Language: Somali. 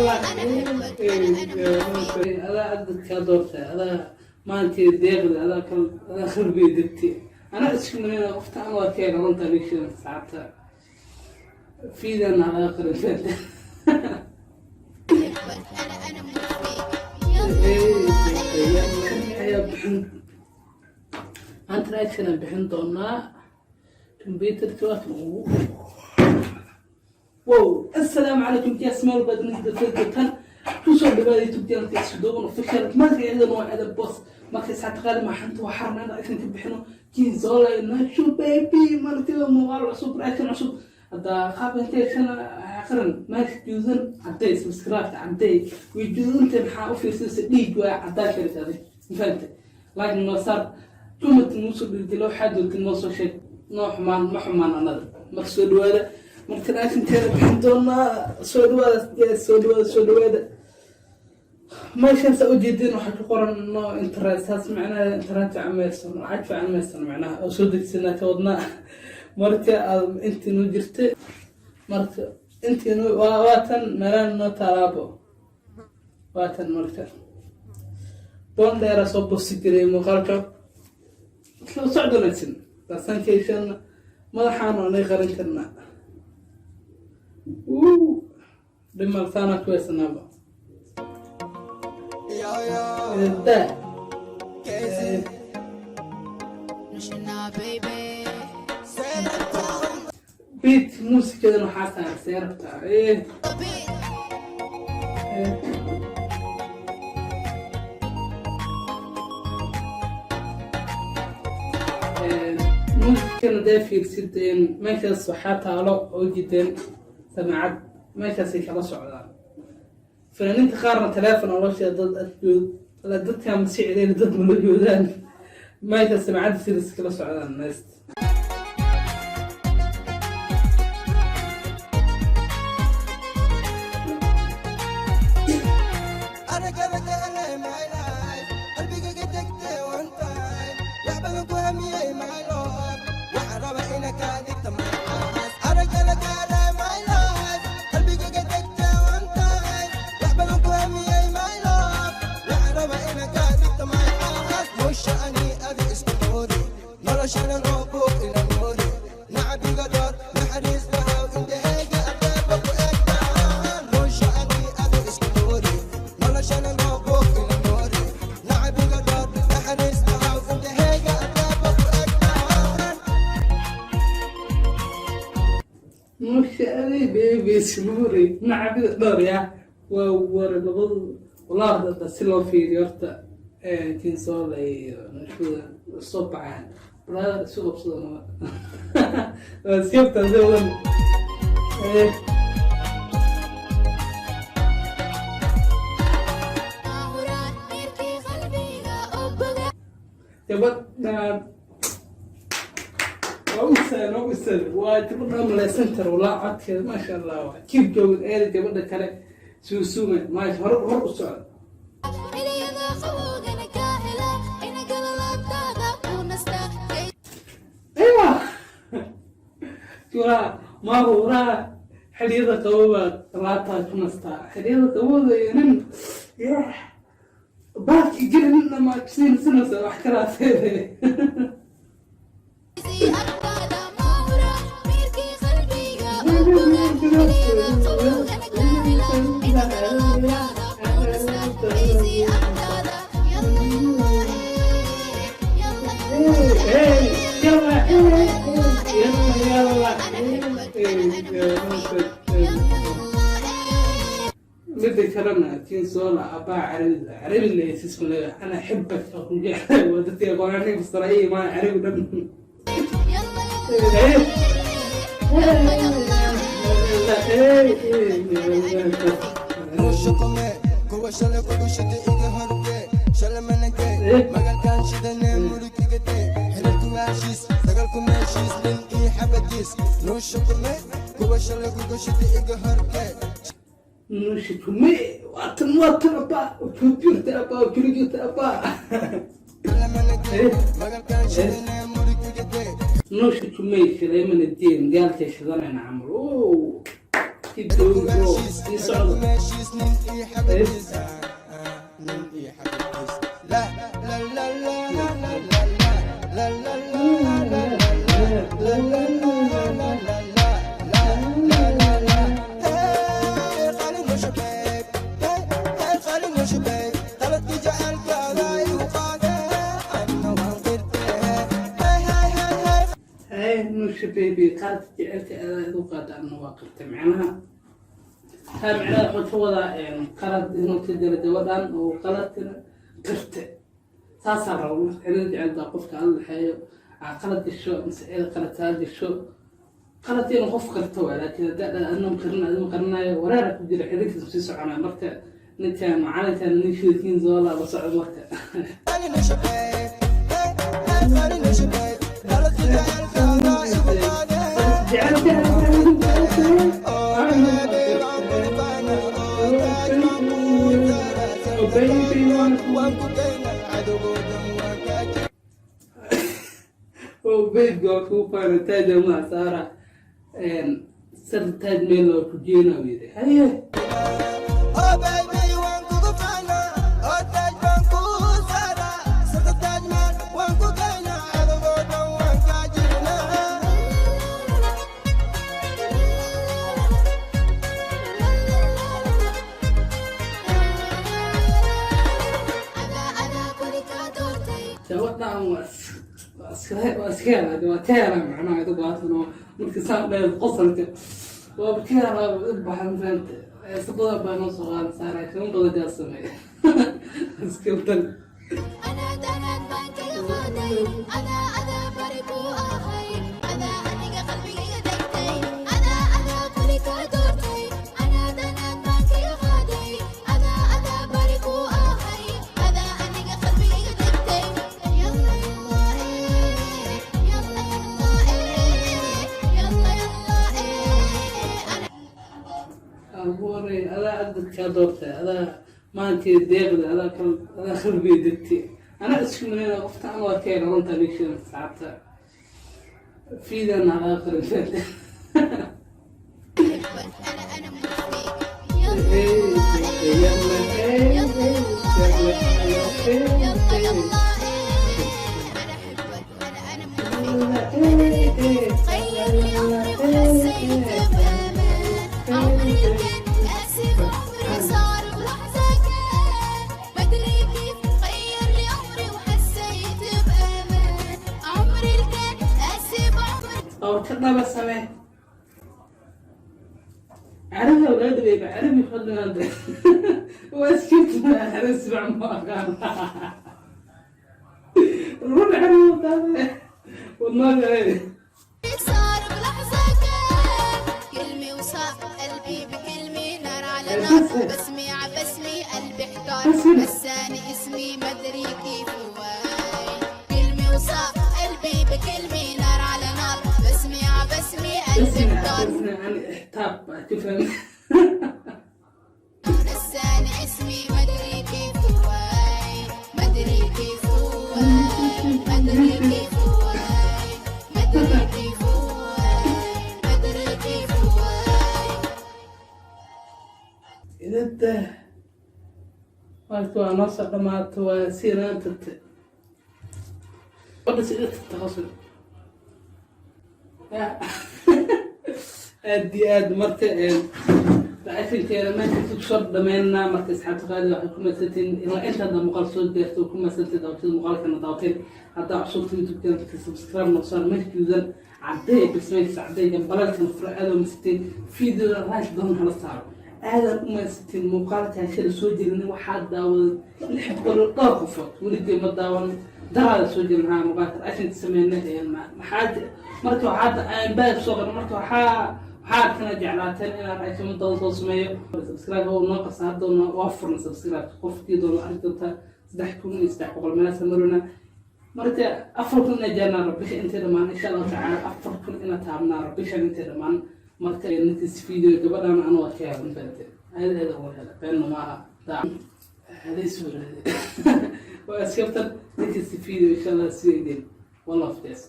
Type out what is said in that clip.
Yalla. Adaa dadkaa doortay, adaa maantii deeqda, adaa kal, adaa qalbiga degtay. Anaa isku maleyna qofta an waa keena runta nishan saacta fiidana laga qarin. أنا أنا أموت فيك. يلا. Ayaa bixin maanta, reaction aan bixin doonaa computerka waa kan. Wow, assalaamu calaykum jaas, meel baad nidatan kusoo dhawaada YouTube channelka Isku Duuban Official. Magaceedana waa Adam Boss. Marka saacad qaali maxanta waxaa rabnaa inaan reaction ka bixino Kinzola Nashu Baby. Martida muuqaal cusub, reaction cusub. Hadda qaab inteeshana aqran meesha juudan cadday, subscribe cadday way juudanta. Maxaa u fiirsanaysa? Dhiig waa caddaa sharikaday, mafahante? Like noo saar, comment noo soo dhiirigeliyo, waxaa doonta noo soo sheeg. Noo xumaan ma xumaan anada. Marka soo dhawaada, marka reactionteeda bixin doonaa. Soo dhawaada, yes, soo dhawaada, soo dhawaada. Meeshan saa ujeedin waxaa ku qoran no internet. Saas macnaha internet fiican maysan, lacag fiican maysan macnaha oo soo degsanaa ka wadnaa. Marka aad intii noo jirta, marka intii noo waa tan meelaan noo taalaabo, waa tan. Marka boon dheera soo bosti jiray muuqaalka isla socod wanaagsan. Taasankeyshan madaxaan anay qarin karnaa. Wuu dhimal saanaa ku heysanaaba da. Nushina baby. Beat muusikadan waxaa saaran seerabta eh. Beat. Eh. Muusikan hadee fiirsideen, meeshaas waxaa taalo oo jideen samaacad, meeshaasay kala socdaan fanaaniinta qaarna teleefon oo loo sheega dad agjoog dadka masicdeen, dad mala joodaan meeshaas samaacadda sidaas kala socdaan neest. Aragada ka helay my life, qalbigayga degtay one time, wax badan ku hamiyey my love, waxaan raba ina kaa dhigta my eyes. Aragada ka helay my life, qalbigayga degtay one time, wax badan ku hamiyey my love, waxaan raba ina kaa dhigta my eyes. Musha ani adi isku moodi, noloshana noo buuq ila moodi, nacabiga door naxariis lahaw, indhahayga adaaba ku egtaan. Musha ani adi isku moodi, noloshana noo buuq ila moodi, nacabiga door naxariis lahaw, indhahayga adaaba ku egtaan. Mushaadi baby ismuuri nacabida dhowr ya waa wara labadu. Wallahi hadda si loo fiiriyo horta Kinsola iyo Nashuda soo baxaan, brother, isu qabsada naba waa siyabta wadan eh. Ahuraan mirkii qalbiga oo boga. Gabadhaan waa u sahlan, waa u sahlan, waa gabadha malaysan karo walaa. Codkeeda maasha Allah, waa keep going. Eeda gabadha kale suusuume maasha hor hor u socda. Xiliyada qabowgana kaa hela ina galalaabtaada ku nasta. Aywa, waa maahuraa xiliyada qabowbaad laabtaad ku nastaa, xiliyada qabowda iyo nin yeah baadki jira nin ama siinsanaysa wax kalaaseede. Agtaada maahura mirkii qalbiga oo boga, xiliyada qabowgana kaa hela ina galalaabtaada ku nasta. Agtaada yalla yalla eh yalla. Hey, yalla yalla yalla. أنا أحبك، أنا أنا أموت فيك، يلا يلا إيه. Midda kalena Kinsola abaa carabiga carabi leesisku leeyahay ana xibak aku jeclahay, waa dadka aqoonani fasarayi ma carabi dhan. يلا يلا Eh. يلا يلا. Eh, eh. Mushukume kuwa shalay kugu shita iga horge shalay manage magalkan shidane murugigate xiriirku heshiis dagaalku meeshiis nin ii xabadiis nuushukume kuwa shalay kugu shita iga horge. Nushikume waatan waatan abaa jirta, abaa kuli jirta abaa. Shalay manage magalkan shidane murugigate. Nushikume shileymana diin gaalkay shidanayna camal. Oh, Keep going, bro. Sii socdo. Meeshiis nin ii xabadkiisa, nin ii xabadkiisa. La la la la la la la la la la la la la la la la la la la. Hey, qalin nusha babe. Hey, hey, qalin nusha babe. Qaladkii jacaylkaada igu qaadee, anna waan qirtee. Hey, hey, hey, hey. Hey, nusha baby, qaladka jecelka adaa igu qaada, anna waa qirtay. Macnaha taa macnaha wuxuu ka wadaa qalad inuu ka jiro gabadhan oo qaladkana qirte. Saasaa raba. Marka xiriir jecel baa qofka ala dhexeeyo, aa qalad gasho mise cid qalad kaa gasho, qalad inuu qof qirto waa. Laakiin haddaa dha adna qirin, adima qirinayo, wareera ku jira, xiriirkiisa sii soconaa. Marka ninkan macalinkan nin shirkiin zoola la socdo marka. Qalin nusha babe. Hey, hey, qalin nusha babe. Qaladkii jacaylkaada igu qaadee. Jecelka. Oh, baby, waan ku faana, oh, taaj baan kuu saaraa. Oh, baby, waan waan ku geynaa, cadowgoodan waan kaa jecel. Oh baby, waa kuu faana, taaja madax saara, sar taaj meel waa ku jeena, yidhi. Haye. Oh baby, waan kugu faanaa, oo taaj baan kuu saaraa. Sarta taaj maan waan ku geynaa, cadowgoodan waan kaa jirnaa. Adaa adaa kuli kaa doortay. Gabadhan waa iska helaa, waa ka helaa. Macnaha idigu haatan oo markii saan dheer qosalka waaba ka helaa u baxan, fahante. Heesa badan baa noo soo qaadan saaray, fimo badan gaa sameeya iskabtan. Anaad anaad baan kaga qaaday, adaa adaa bari kuu ahay, adaa aniga qalbigayga degtay, adaa adaa kuli kaa doortay. Anaad anaad baan kaga qaaday, adaa adaa bari kuu ahay, adaa aniga qalbigayga degtay. Yalla yalla eh, yalla yalla eh, yalla yalla eh, ana Abuuray adaa adadkaa doortay, adaa maankii deeqda, adaa kal adaa qalbiga degtay. Anaa isku maleyna qofta an waa ka hela runta meeshan saacabta fiidan alaga qarin, fahante. أنا أنا موت فيك. يلا يلا إيه، يلا يلا إيه، يلا يلا إيه، أنا أحبك، أنا أنا موت فيك. غير لي أمري وحسيت بأمان، عمري كان قاسي عمري صار بلحظة كان مدري كيف. غير لي أمري وحسيت بأمان، عمري كان قاسي بعمري. Oo ka dhaba samee carabi awlaad bayba carabi fadlan waa iska ismac ma aqaan run carabi wadaade wadnaa. صار بلحظة كان كلمة وصار قلبي بكلمة نار على نار، بسمي عبسمي قلبي احتار، بساني اسمي مدري كيف واي. كلمة وصار قلبي بكلمة نار على نار، بسمي عبسمي قلبي بسمع احتار. بسمع عن احتاب تفهم. نساني اسمي مدري كيف واي، مدري كيف واي، مدري كيف واي، مدري كيف واي، مدري كيف واي. Idada marka waa noo soo dhamaato, waa siinaan tagtay wadha si tagta hoos aad iyo aad. Marka reactionkeena meesha ku soo dhameynaa. Marka asxaabta qaali, waxay ku masantiin ilaa intaad muuqaal soo gaarto, ku masantiin daawatida muuqaalkana daawateen. Haddaa cusubta YouTube channelka subscribe noqsaan, meesha guudan cadee bis meesha cadee gambalalkan fura. Aad oo masantiin, videoda like doon hala saaro. Aadan u masantiin muuqaalka shala soo jirin, waxaa daawaday 600 oo dhowr qofood. Weligay ma daawan, daraada soo jirin haa muuqaalka reactionka sameynay. Maxaa marka waxaa aan baad soo qaran, marka waxaa kana jeclaateen inaan reaction dooda soo sameeyo. Subscribe oo noo qasa hadda waa furna subscribe, qofkii doona arki doontaa. 3300 meelaasa marona. Marka 4000 ina jaarnaa rabisha intay dhammaan, insha Allahu tacaala. 4000 ina taabnaa rabishan intay dhammaan. Marka ninkaas video gabadhan anu waa ka hela, mafahante, aad aad uga hela, beenna maaha. Haday soo raadeen waa iskaftan. Ninkaas video insha Allah sideedeen. One love, guys.